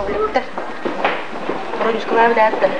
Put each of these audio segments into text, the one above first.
Яковлевтар. Бронюшкалаах билээттэр.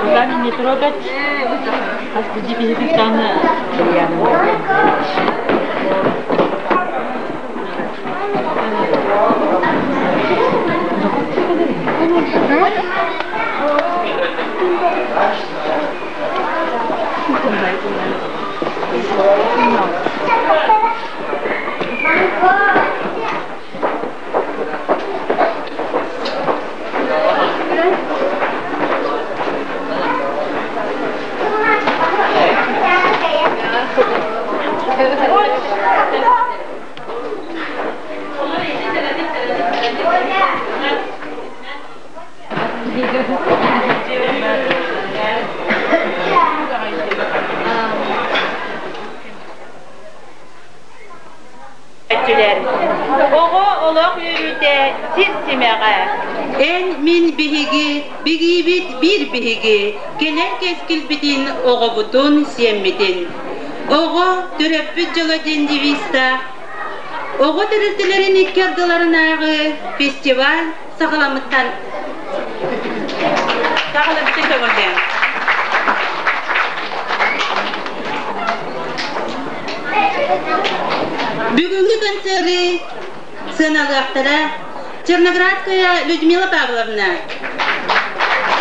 Руками не трогать. Остудите капитана. Өттүлэр. Оҕо олох үөрүүтэ сир симэҕэ. Эн мин биһиги, бигиибит биир биһиги, кэлэр кэскилбитин, оҕобутун, сиэммитин. Оҕо төрөппүт дьоло диэн девизтаах оҕо тэрилтэлэрин икки ардыларынааҕы фестиваль саҕаламмыттан саҕаламмытын көҥүллээн. Бүгүҥҥү концеры сыаналыахтара Черноградская Людмила Павловна,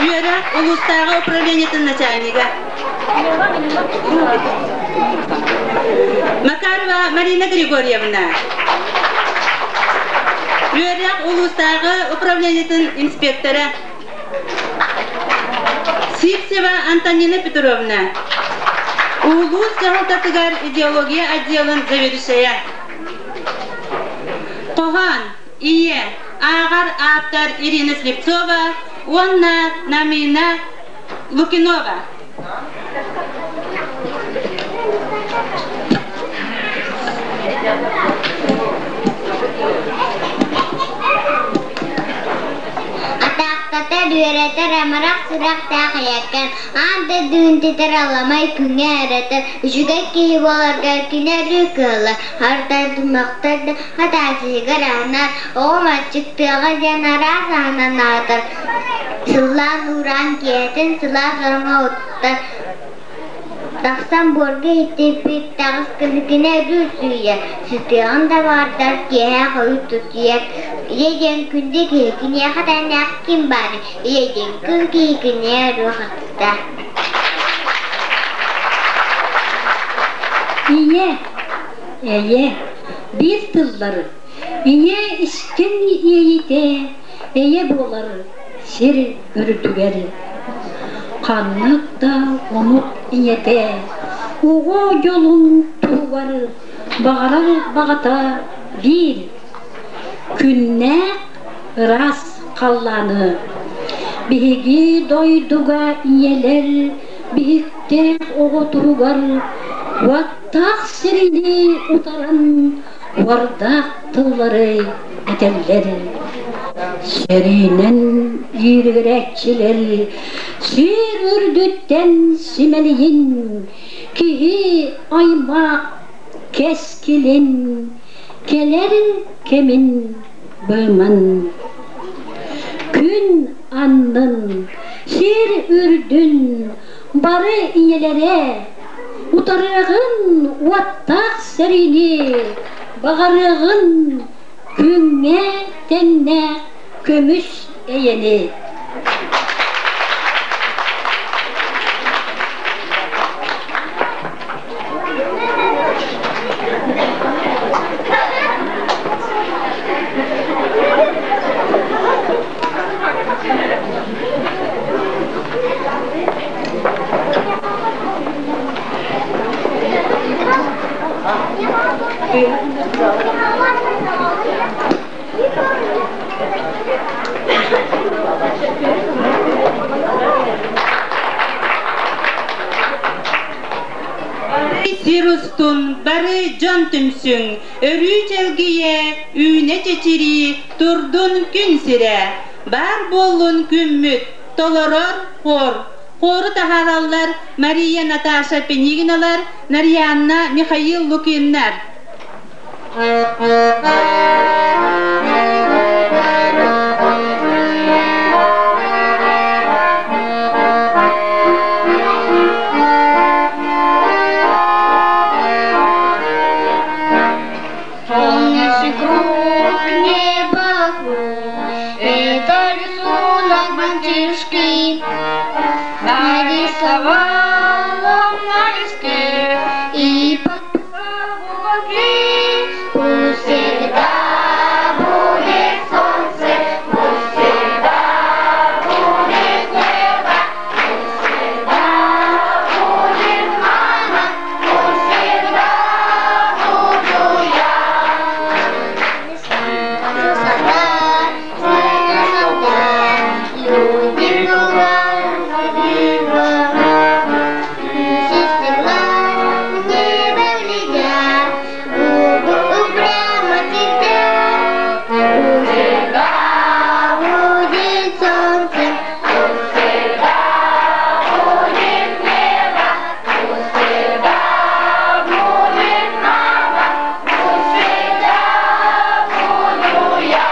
үөрэх улуустааҕы управлениетын начальнига, Макарова Марина Григорьевна, үөрэх улуустааҕы управлениетын инспектора, Сивцева Антонина Петровна, улуус дьаһалтатыгар идеология отделын заведующайа. Хоһоон, ийэ, ааҕар ааптар Ирина Слепцова уонна Намина Лукинова. Атаахтатар, үөрэтэр амарах сүрэхтээх ийэккэм, аан дойду үнтүтэр аламай күҥҥэ эрэтэр, үчүгэй киһи буоларга кини өрүү кыаллар, артан тумахтар да хатааччыгар аһынар, оҕом аччыктыаҕа диэн араас аһынан аһатар, сыллаан уураан киэһэтин сылаас ороҥҥо уттар, Тахсан буорга иттиппит таҕыс кини өрүү сүүйэр, сытыаҕын да баҕардар киэһэ хойут тутуйар. Ийэ диэн күндү киһи, киниэхэ тэҥнээх ким баарый? Ийэ диэн күн киһи киниэхэ өрүү хатыта. Ийэ, эйэ, биир тыллары, ийэ искэн иэйитэ, эйэ буолар сир үрдүгэр. Ханнык да омук ийэтэ оҕо дьолун туһугар баҕарар баҕата биир күннээх ыраас халлааны. Биһиги дойдуга ийэлэр биһиктээх оҕо туһугар уоттаах сирини утаран уордаах тыллары этэллэр. Сэриинэн ииригирээччилэр сир үрдүттэн симэлийин, киһи аймах кэскилин, кэлэр кэмин быыман. Күн аннын, сир үрдүн бары ийэлэрэ. Утарыаҕын уоттаах сэриини, баҕарыаҕын күҥҥэ тэҥнээх көмүс эйэни. Сир устун бары дьон түмсүҥ, өрүү чэлгийэ, үүнэ чэчирии, турдун күн сирэ. Баар буоллун күммүт, толорор хор. Хору таһаараллар Мария Наташа Пенигиналар, Нарианна Михаил Лукиннар. Солнце круг, небо круг, это рисунок мальчишки. Нарисовал он на листке и подписал в уголке. Пусть всегда будет солнце, пусть всегда будет небо, пусть всегда будет мама, пусть всегда буду я. Люди будет солнце, пусть всегда будет небо, пусть всегда будет мама, пусть всегда буду я.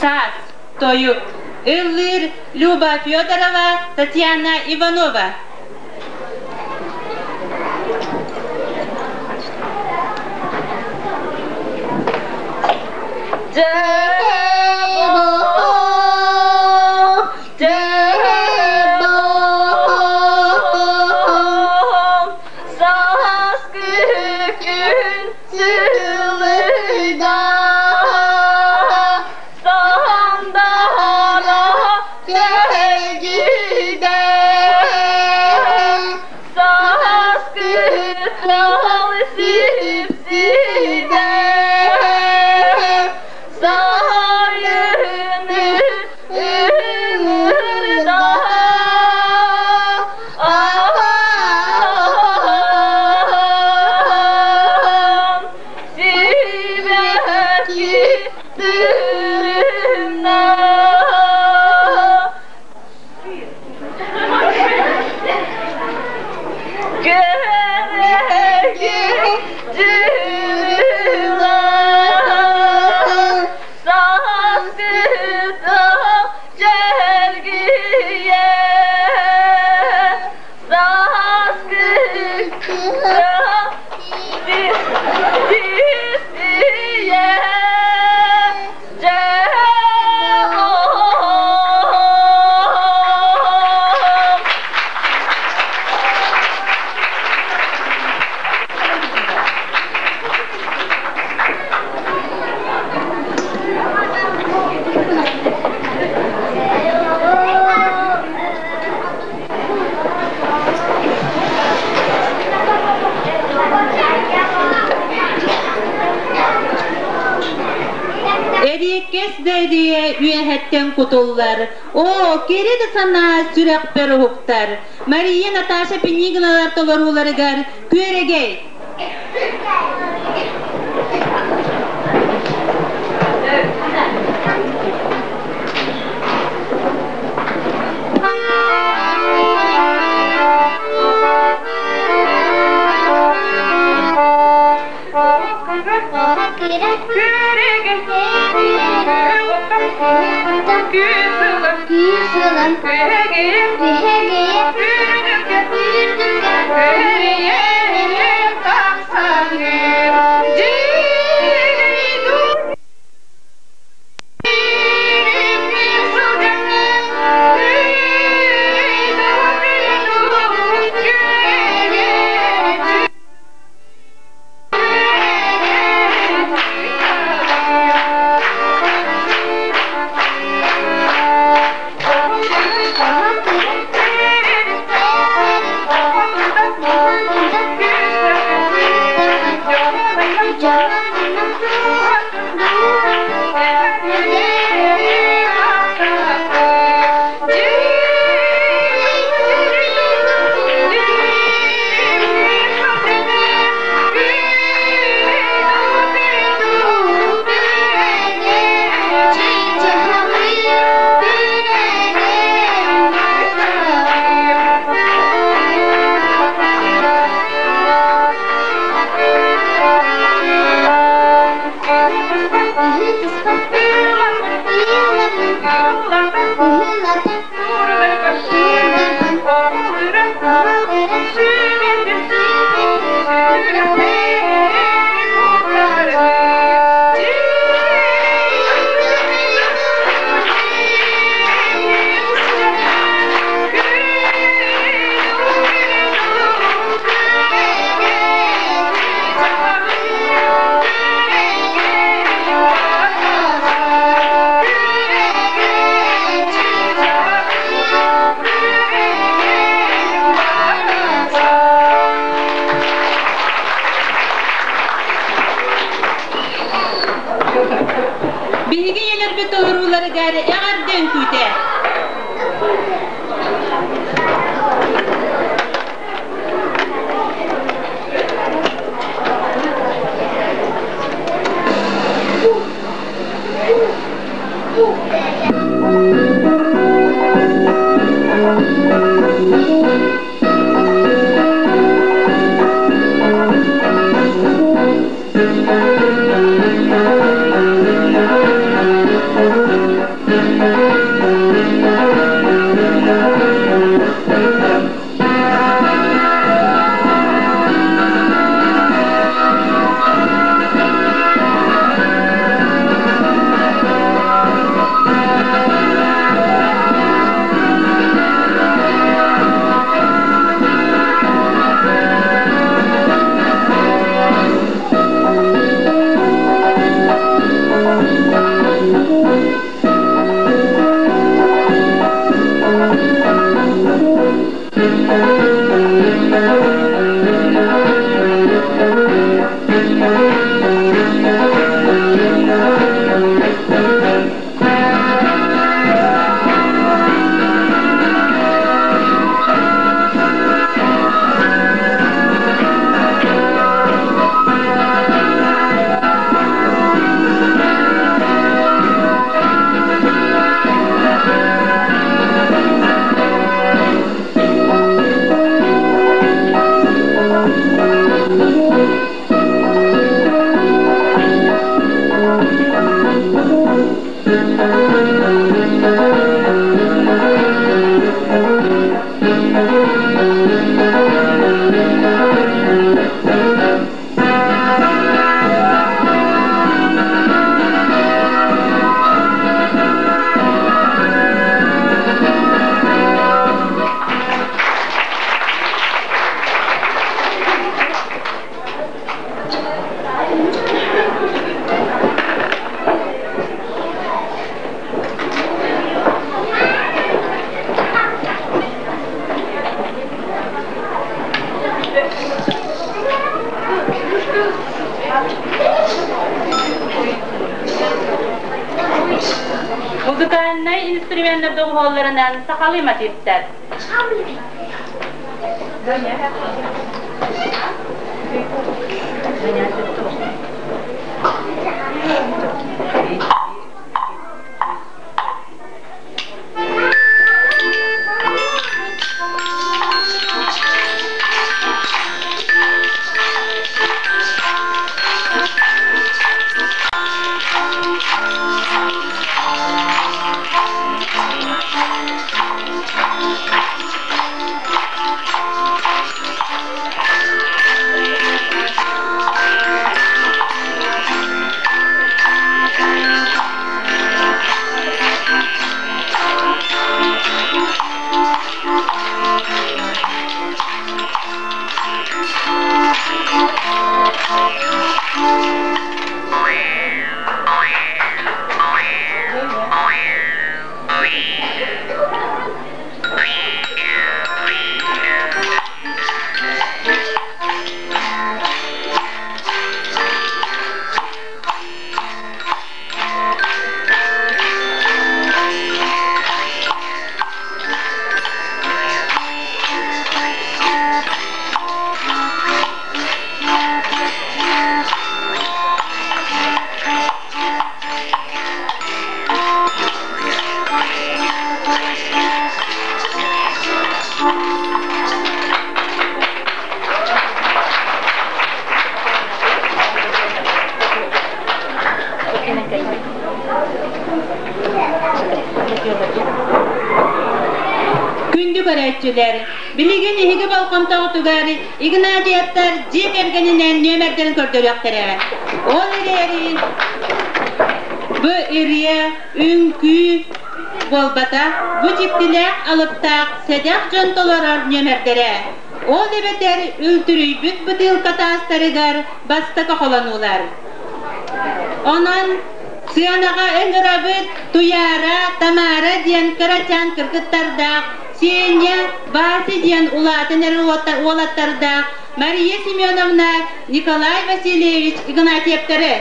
Саас, тойук, ыллыыр Люба Федорова, Татьяна Иванова. Yeah. үөһэттэн кутуллар. Оо, кэрэ да санаа сүрэхпэр уһуктар. Мария Наташа Пинигиналар толорууларыгар Күөрэгэй! Биһиги ийэлэрбит толорууларыгар эҕэрдэ үҥкүүтэ. Музыкальнай инструменнар доҕуһуолларынан сахалыы мотивтар. Күндү көрөөччүлэр, билигин эһиги болҕомтоҕутугар Игнатьевтар дьиэ кэргэнинэн нүөмэрдэрин көрдөрүөхтэрэ. Ол эрээри бу ырыа, үҥкүү буолбатах, бу дьиктилээх алыптаах сэдэх дьон толорор нүөмэрдэрэ. Ол эбэтэр үлтүрүйбүт бытыылка таастарыгар бастакы холонуулар. Онон сыанаҕа ыҥырабыт Туйаара, Тамара диэн кырачаан кыргыттардаах, Сеня, Вася диэн улаатан эрэр уолаттардаах Мария Семеновна, Николай Васильевич Игнатьевтары.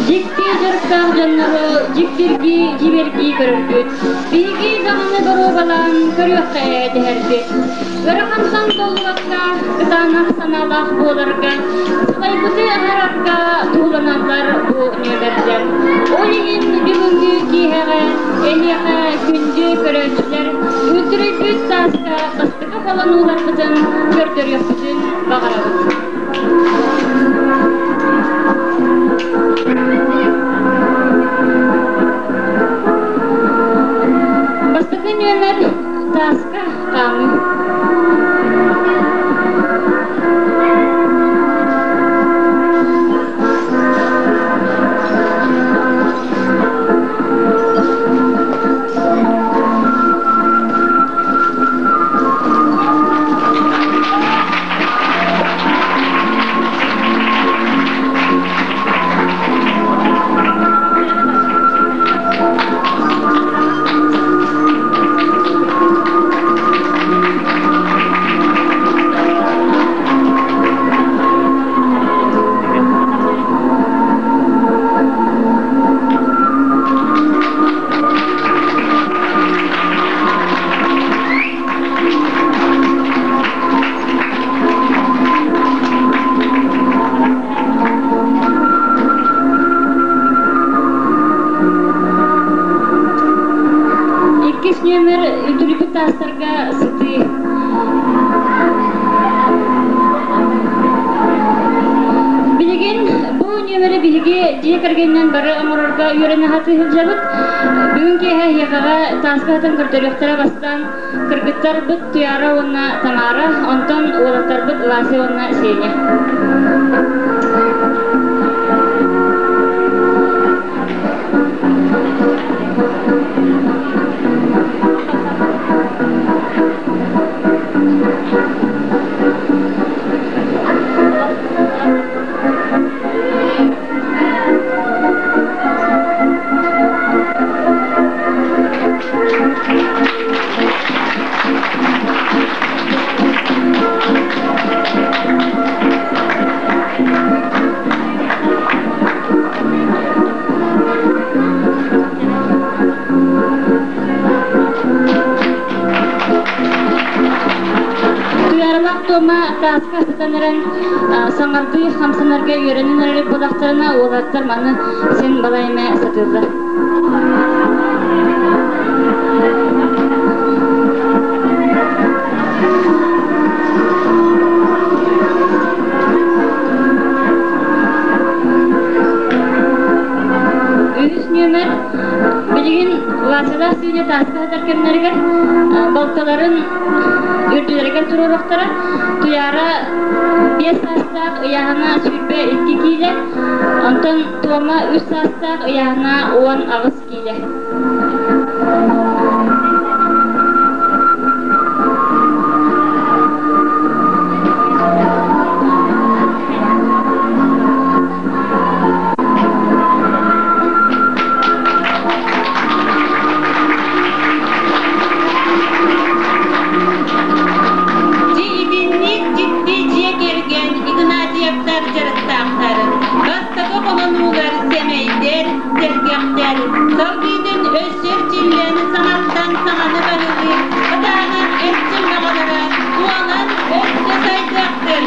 Дьикти дьарыктаах дьоннору дьиктиргии, дьибэргии көрөргүт. Биһиги даҕаны боруобалаан көрүөххэ дэһэрбит. Ыарахантан толлубакка, кытаанах санаалаах буоларга, сылайбыты аһарарга туһуланаллар бу нүөмэрдэр. Ол иһин бүгүҥҥү киэһэҕэ эһиэхэ күндү көрөөччүлэр үлтүрүйбүт сааска бастакы холонууларбытын көрдөрүөхпүтүн баҕарабыт. Бастакы нүөмэр тааска хаамыы. Иккис нүөмэр үтүрүпүт таастарга сытыы. Билигин бу нүөмэри биһиги дьиэ кэргэнинэн бары оҥорорго үөрэнэ сатыы сылдьабыт. Бүгүн киэһэ эһиэхэҕэ тааска сытан көрдөрүөхтэрэ бастаан кыргыттарбыт Туяра уонна Тамара, онтон уолаттарбыт Вася уонна Сеня. Тома тааска сытан эрэн саҥардыы хамсанарга үөрэнэн эрэр буоллахтарына, уолаттар маны син балай эмэ сатыыллар. Үһүс нүөмэр билигин Васялаах Сүүнэ тааска сытар кэмнэригэр балталарын үрдүлэригэр туруоруохтара. Туйаара 5 саастаах, ыйааһына 22 киилэ, онтон Туома 3 саастаах, ыйааһына 18 киилэ. Дьи итинник дьикти дьиэ кэргэн Игнатьевтар дьарыктаахтар. Бастакы холонуулар сэмэйдэр, сэргэхтэр. Салгыытын өссө эрчиллэн саҥаттан саҥаны баһылыыр кытаанах эрчим баҕалара туолан өссө сайдыахтын.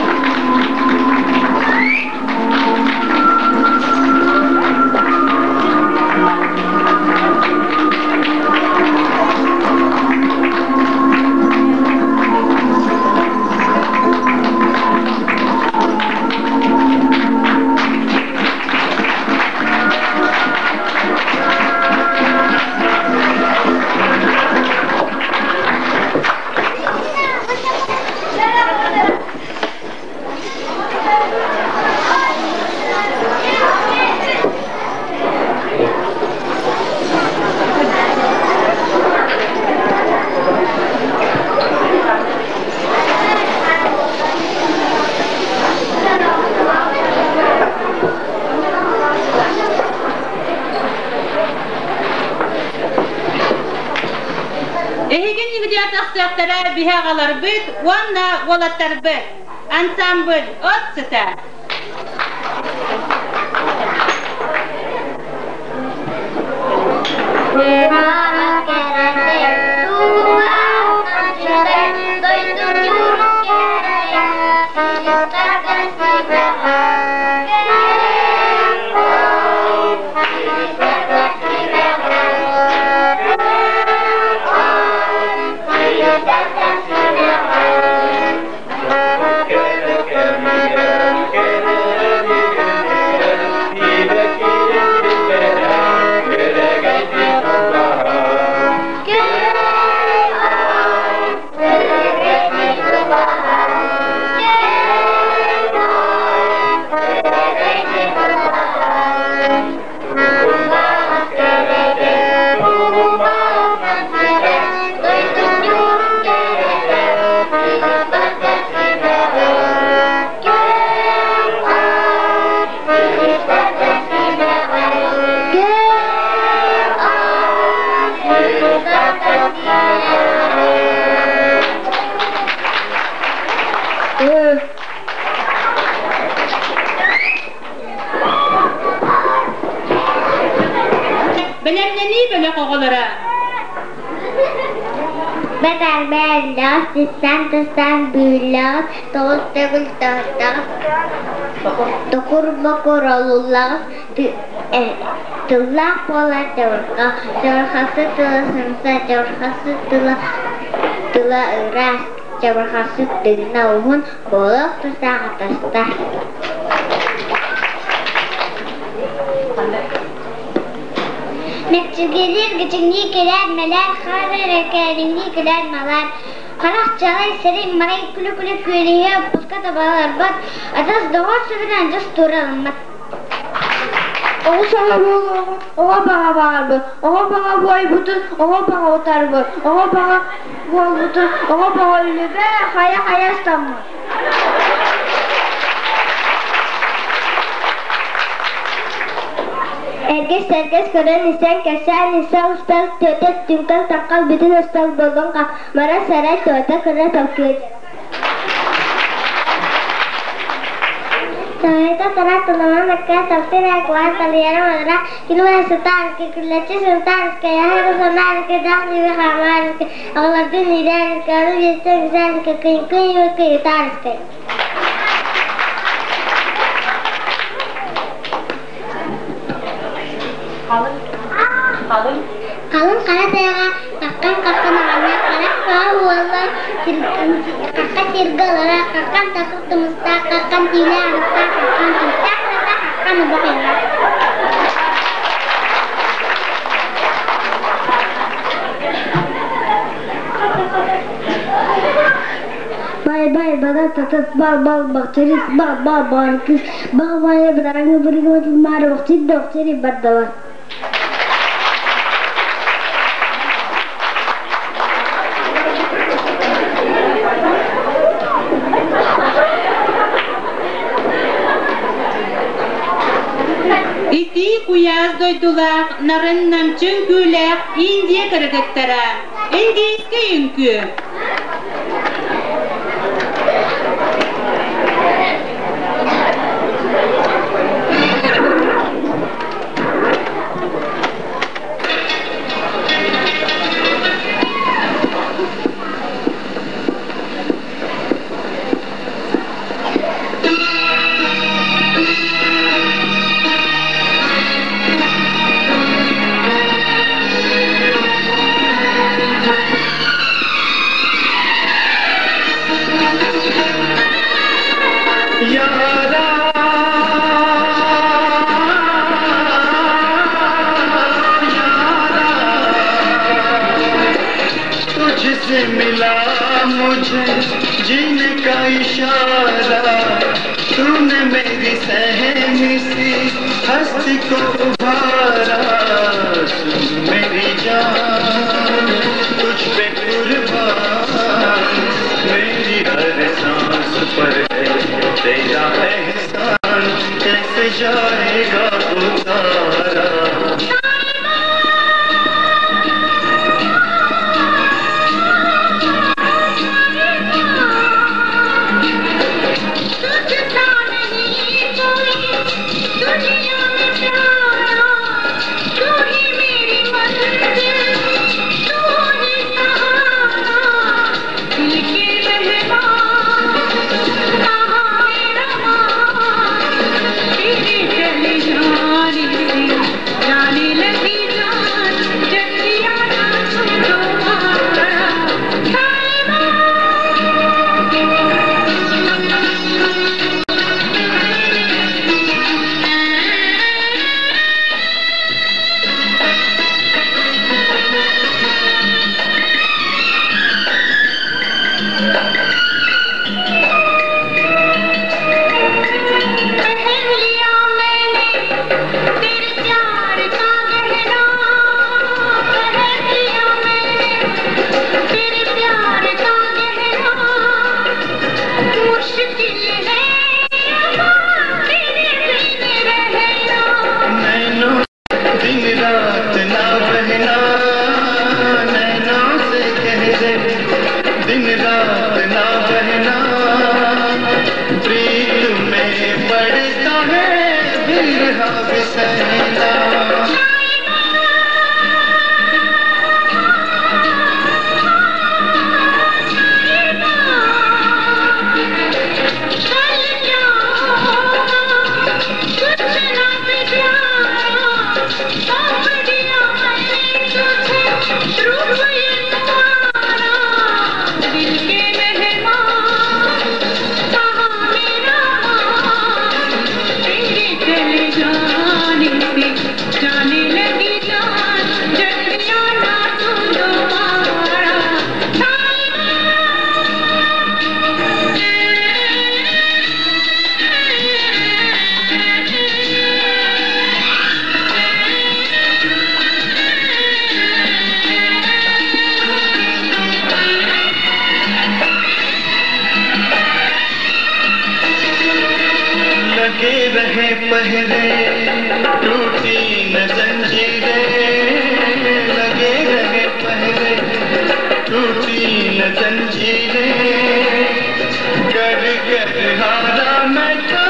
Эһигин ньыгдьар тахсыахтара биһи аҕаларбыт уонна уолаттарбыт. Ансамбль от сыта. Бэлэмнэнии бөлөх оҕолоро. Бэтэрбээллээх, тыстаан-тыстаан быыллаах, тоҕус төгүл тоһуттаҕас, токур-бокур олуллаҕас, тыллаах буолар чабырҕа, чабырҕасы тыла сымса, чабырҕасы тыла тыла ыраас, чабырҕасы тыына уһун, буолуох тустаах атастар. Мэкчиргэлиир гычыҥныы кэлээр мэлээр хаар эрэ кээриҥнии кэлээр малаар харах чалай сирин марай күлү-күлү күөлэһийэ оппутка табаларбат атас доҕор сүбэнэн адьас туора ылыммат Оҕо саҥа буолуоҕун, оҕо баҕа баҕарбыт, оҕо баҕа буойбутун, оҕо баҕа утарбыт, оҕо баҕа буолбутун, оҕо баҕа үлүбэ хайа-хайа ыстаммыт. Эргис-сэргэс көрөн истэн, кэпсээн истэ устар, түөтэ түҥкэл-таҥхал бүтүн устар буоллун мара сарай туота кыра толкуйа. Тоһуйта таламан акка таптыр аквар талыйара мадара кинума сытаарыска күллэччи сынтаарыска яһара санаарыска дах диби хаамаарыска аҕалардын иирээриска аны биэстэн бисаарыска кыйын кый ытаарыска. Халыҥ. Халыҥ. Халыҥ хара тыаҕа хаххан хаххан аҕанньах харах баҕа уолла хахха сиргэ олорор хаххан такыр тумустаах хаххан тиилээх арыктаах хаххан тиистээх харата хаххан убах ыйылаах. Бай-бай бада татат бал-бал бахчарис ба-ба баркыс ба-бая браҥы бырыгыматын маары бахчир да бахчири бардала. Итии куйаас дойдулаах, нарын намчы үҥкүүлээх Индия кыргыттара. Индийскэй үҥкүү. यारा यारा तुझसे मिला मुझे जीने का इशारा, तूने मेरी सहमी सी हस्ती को उभारा। सुन मेरी जान, तुझ पे कुर्बान, मेरी हर सांस पर है तेरा एहसान, कैसे जाएगा उतारा। तुझसा नहीं कोई दुनिया में प्यारा, तू ही मेरी मंजिल, तू ही सहारा। दिल के मेहमान कहाँ मेरा मान, तेरे चले जाने से जाने लगी जान, जल्दी आना तू दोबारा। साहिबा। पहन लिया मैंने तेरे प्यार का गहना, पहन लिया मैंने तेरे प्यार का गहना। मुश्किल है अब तेरे बिन रहना। नैनों दिन रात ना बहना, नैनों से कह दे दिन रात ना बहना। प्रीत में पड़ता है बिरहा भी सहना। कल क्या होगा कुछ ना प्यारा, सौंप दिया मैंने तुझे रूप ये तुम्हारा। दिल के मेहमान कहाँ मेरा मान, तेरे चले जाने से जाने लगी जान, जल्दी आना तू दोबारा। लगे रहे पहरे टूटी न जंजीरें, लगे रहे पहरे टूटी न जंजीरें। कर कर हारा मैं तो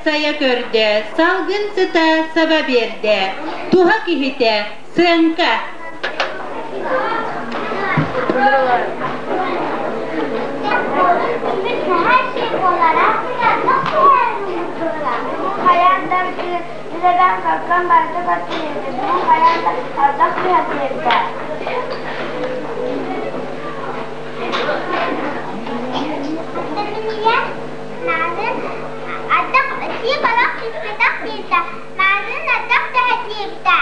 сайа көрдө, салгын сыта саба биэрдэ. Туһа киһитэ, сыаҥка. Хайаан да үлэбэн каккан барыта көрдүнү, хайаан да ардах түһэр диэбитэ. Ардах сиик олох түспэтэх диэбитэ, маанын ардах түһэр диэбитэ.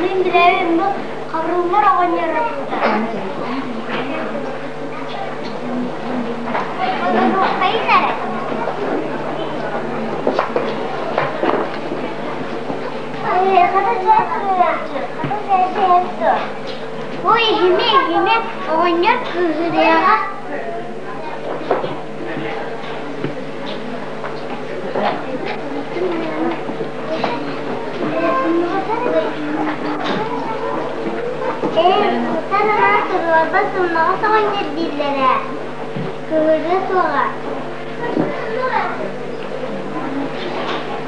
Мин билэбин бу хабырыллар оҕонньор Олоруоххайын эрэ. Ой, иһимэ, иһимэ, оҕонньор кыыһырыаҕа. Ээ, сытар туруорба сымнаҕас оҕонньор дииллэрэ. Кыыһырыа суоҕа.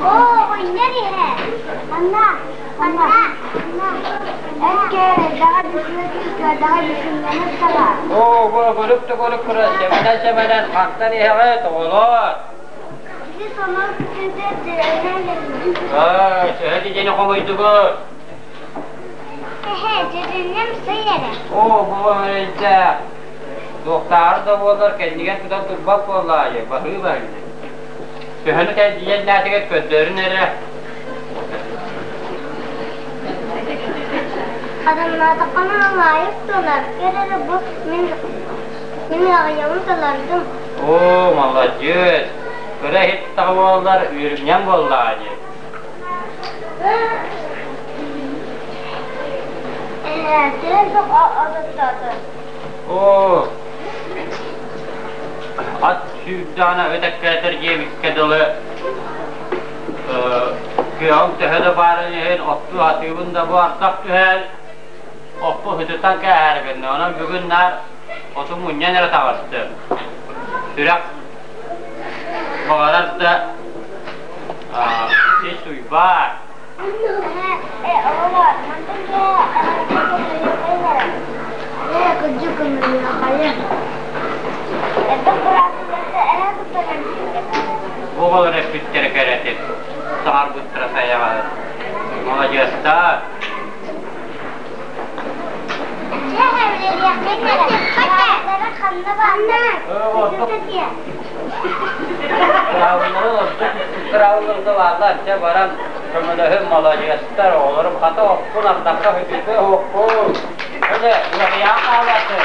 Оо, оҕонньор иһэ. Анна, Анна, эн кээрэйдэҕэ бүкүө-күүкээдэҕэ бүкүннэнэр саҕа. Оо, бу көрүк да көрүк кыра, сэмэнэн-сэмэнэн хантан иһэҕит, оҕолоор? Ити сонор күтүтэ дьирэнэн Аа, төһө дьиэни хомуйдугут? Эһэ, дьириним сый эрэ. Оо, бу эрэйдээх. Туохтааҕар да буоллар кэннигэр тутан турбат буоллаайы, баһыыба ини. Төһөнү кэлдьийэннээтигэр көрдөрүн эрэ. Адамнаатаххына лаайык тылар, көр эрэ бу мин мин аҕыйаҕын талардым. Оо, маладьыас! Кыра иһит таҕа буоллар, үөрүмньэҥ буоллаҕа дии. Ээ, төһө суох ототтоото. Оо, ат сүүрдэҕинэ ыт эккирэтэр диэбиккэ дылы, кыаҕым төһө да баарын иһин оттуу сатыыбын да бу ардах түһэн, оппу сытытан кээһэр гынна. Онон бүгүн наар оту мунньан эрэ таҕыстым. Сүрэх баҕарар да сис уйбаат. Ээ, оҕолор, мантан киэһэ Ээ, кырдьык көмөлүөххайа. Элбэх быраатыларга эһэ туттаран Бу оҕолор эппиттэрэ кэрэтин, саҥарбыттара сайаҕаһын. Маладьыастар! Кыраабыллары ордук кыраабылларга бааллар, чэ баран көмөлөһүн маладьыастар, оҕолорум хата оппун ардахха хүтүтэ оһохпун. Öyle, uğrayan ağlatı.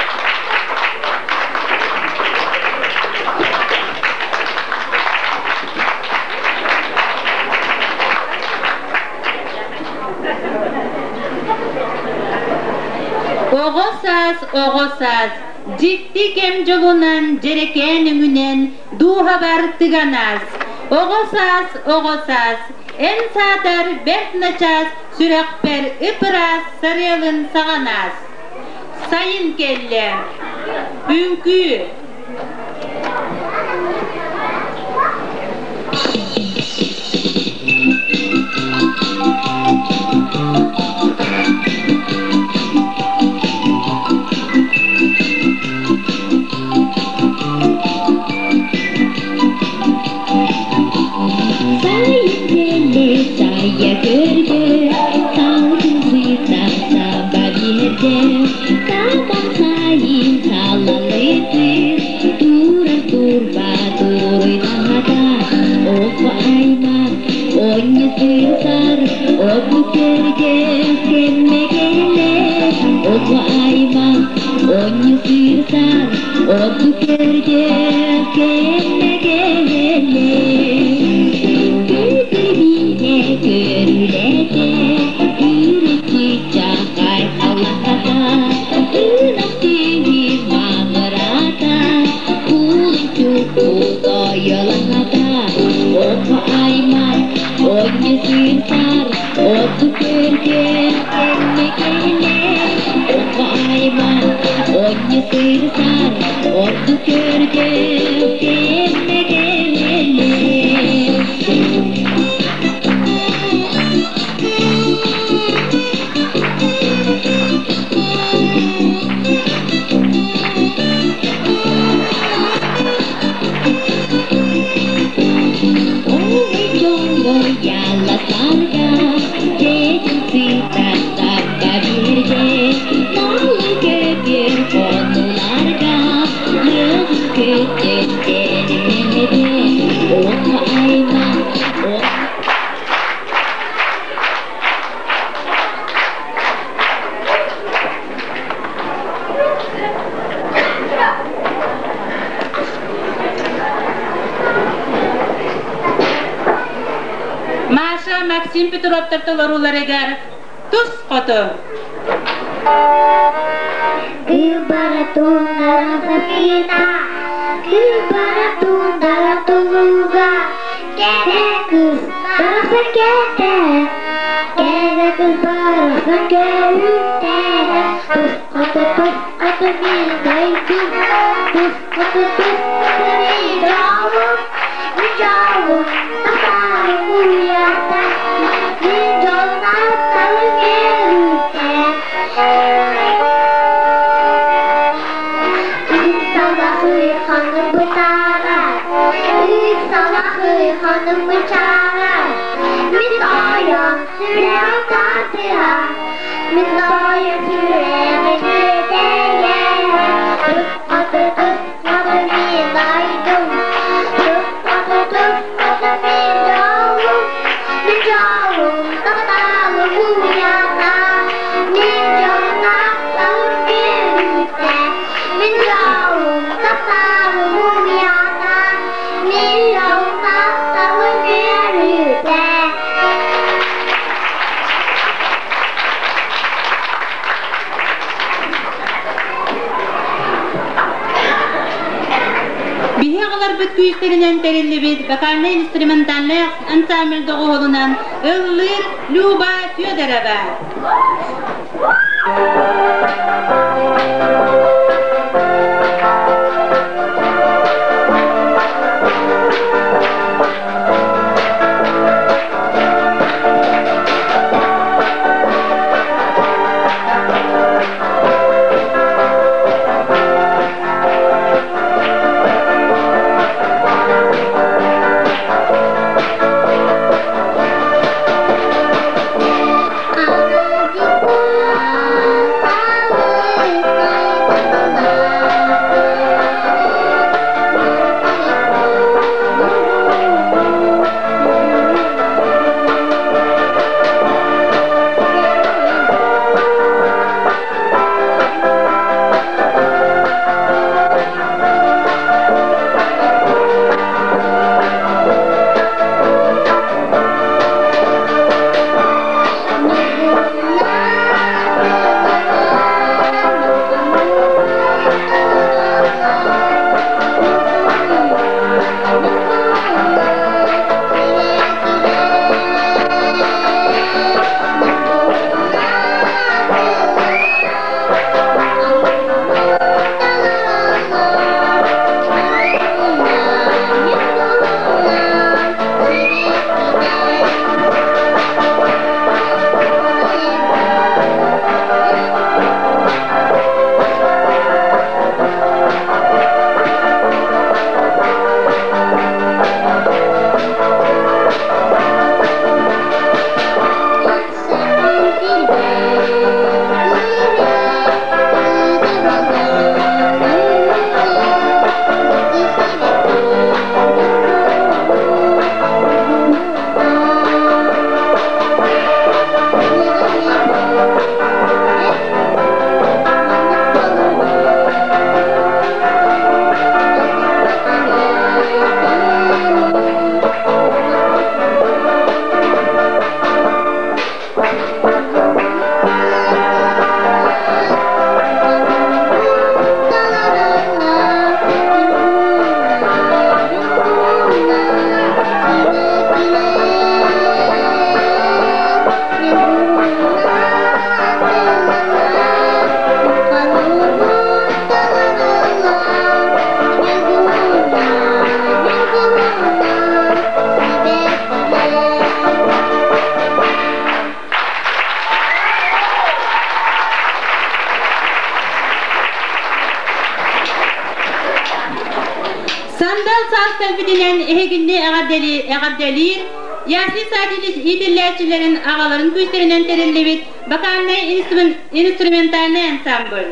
Оҕо саас, оҕо саас, дьикти кэм дьолунан, дьэрэкээн өҥүнэн дууһабар тыган аас. Оҕо саас, оҕо саас, эн саатар бэрт начаас сүрэхпэр ып-ыраас сарыалын саҕан аас. Сайын кэллэ. Үҥкүү. Сайын кэллэ, сайа көрдө, салгын сыта саба биэрдэ. Саман сайын салалытыр, турар турба туруйдаһата. Оҕо аймах онньу сырсар, оту көргө кэммэ кэлэ. Оҕо аймах онньу сырсар, оту көргө кэммэ кэлэ. Көтөр бииһэ көрүлэтэ, үрүччү чахай халахата, ынах түһү маҕырата, кулунчук тойолаһата, оҕо аймах онньу сыырсар, оту көргө кэннэ кэлэ. аймах, Онньу сырсар, ордук көрдөөх кэмҥэ кэлэллэр. Маша Максим Петровтар толорууларыгар тус хоту. Кыыбара тундара сафина, кыыбара тундара тулуга, кэрэ кыз барахсан кэтэ, кэрэ кыз барахсан көрүтэ, тус хоту тус хоту мин дойдум, тус хоту тус хоту мин дьолум, мин дьолум тахсарым уйата, мин дьолум аттарым үөрүүтэ. Ыксалахы бытаарар, ыксалахы ханым мычаарар. Мин ойон сүрэҕим тардыһар, мин ойон сүрэҕим тиэтэйэр. Тус хоту тус хоту мин дойдум, тус хоту тус хоту мин дьолум, мин дьолум тапталым уйата, мин дьолум тапталым үөрүүтэ, мин дьолум тапталым уйата, мин дьолум тапталым үөрүүтэ. Биһи аҕаларбыт күүстэринэн тэриллибит вокальнай-инструментальнай ансамбль доҕуһуолунан ыллыыр Люба Федорова. Аладдин. кэлбитинэн эһигини эҕэрдэлиир Ясли Садилис иитиллээччилэрин аҕаларын күүстэринэн тэриллибит вокальнай инструментальнай ансамбль.